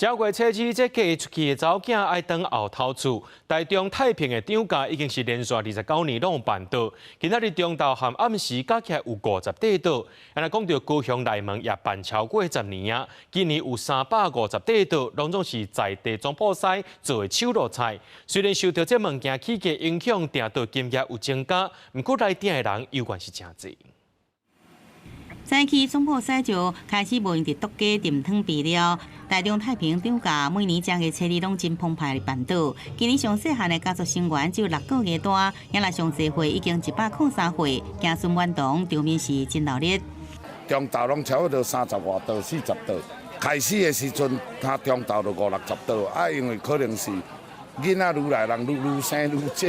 正月初二這嫁出去的查某囝愛轉後頭厝，台中太平的張家已經是連續29年攏有辦桌。今仔日中晝和暗時加起來有50塊桌。啊，若講著高雄內門也辦超過10年啊，今年有350塊桌，攏總是在地總鋪師做的手路菜。雖然受著這物件起價影響，訂桌金額有增加，毋過來訂的人猶原是誠濟。早起總鋪師就開始無閒佇獨家甜湯備料。台中太平張家每年正月初二攏真澎湃的辦桌。今年上細漢的家族成員只有六個月大，也若上濟歲已經103歲，子孫滿堂，場面是真鬧熱。中晝攏差不多三十外桌、40桌。開始的時陣，他中晝就五六十桌，啊，因為可能是囡仔愈來人愈愈生愈少，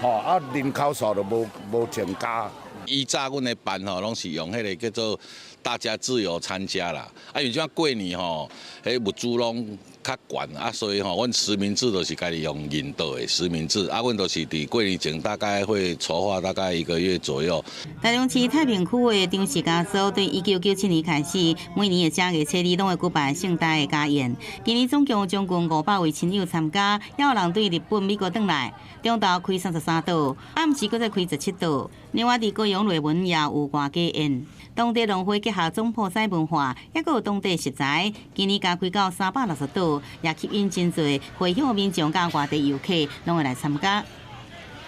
吼，啊人口數就無無增加。以早阮的辦吼，攏是用彼个叫做大家自由參加啦。啊，因為這過年吼，彼物資攏較懸啊，所以吼，阮實名制就是家己用認桌的實名制。啊，阮就是佇過年前大概會籌劃大概一個月左右。台中市太平區的張氏家族對1997年開始，每年的正月初二攏會舉辦盛大的家宴。今年總共有將近500位親友參加，也有人對日本、美國轉來。中晝開33桌，暗時閣再開17桌。另外，佇高雄內門也有外家宴，當地農會結合總鋪師文化，抑閣有當地食材，今年加開到360桌，也吸引真濟回鄉民眾佮外地遊客攏會來參加。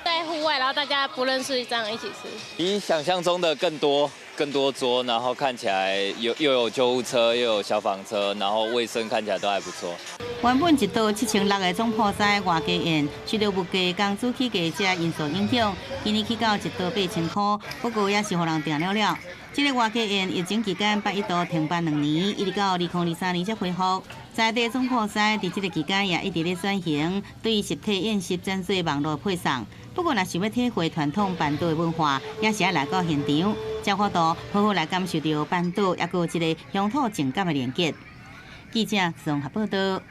在戶外，然後大家不認識，這樣一起吃。比想象中的更多更多桌，然後看起來有又有救護車，又有消防車，然後衛生看起來都還不錯。原本一桌7600的總鋪師外家宴，受著物價、工資起價這因素影響，今年起到一桌8000塊，不過也是予人訂了了。這个外家宴疫情期間捌一度停辦2年，一直到2023年才恢復。在地總鋪師佇這个期間也一直咧轉型，對實體宴席轉做網路配送。不過，若想欲體會傳統辦桌的文化，也是愛來到現場，才有法度好好來感受著辦桌，抑閣有這个鄉土情感的連結。記者綜合報道。